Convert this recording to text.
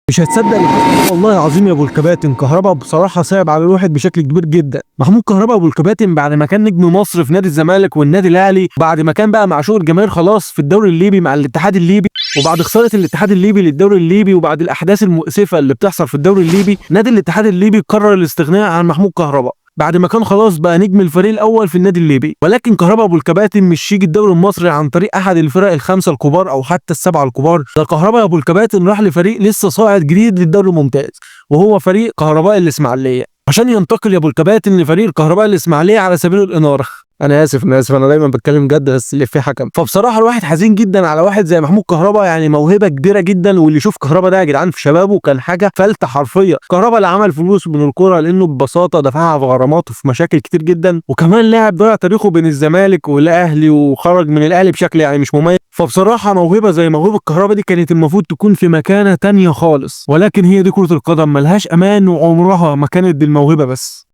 مش هتصدق اللي حصل. والله العظيم يا ابو الكباتن كهربا بصراحة صعب على الواحد بشكل كبير جدا. محمود كهربا ابو الكباتن بعد ما كان نجم مصر في نادي الزمالك والنادي الاهلي، بعد ما كان بقى معشوق الجماهير خلاص في الدوري الليبي مع الاتحاد الليبي، وبعد خسارة الاتحاد الليبي للدوري الليبي وبعد الاحداث المؤسفة اللي بتحصل في الدوري الليبي، نادي الاتحاد الليبي قرر الاستغناء عن محمود كهربا بعد ما كان خلاص بقى نجم الفريق الاول في النادي الليبي. ولكن كهربا ابو الكباتن مش يجي الدوري المصري عن طريق احد الفرق الخمسة الكبار او حتى السبعة الكبار، ده كهربا ابو الكباتن راح لفريق لسه صاعد جديد للدوري الممتاز، وهو فريق كهرباء الاسماعيلية، عشان ينتقل يا ابو الكباتن لفريق الكهرباء الاسماعيلية على سبيل الاناره. انا اسف انا اسف، انا دايما بتكلم جد بس اللي فيه حكم. فبصراحة الواحد حزين جدا على واحد زي محمود كهربا، يعني موهبة كبيرة جدا، واللي يشوف كهربا ده يا جدعان في شبابه كان حاجة فلتة حرفيا. كهربا اللي عمل فلوس من الكورة لانه ببساطة دفعها في غرامات وفي مشاكل كتير جدا، وكمان لاعب ضيع تاريخه بين الزمالك والاهلي وخرج من الاهلي بشكل يعني مش مميز. فبصراحة موهبة زي موهبة كهربا دي كانت المفروض تكون في مكانه تانية خالص، ولكن هي دي كره القدم ملهاش امان وعمرها ما كانت بالموهبه بس.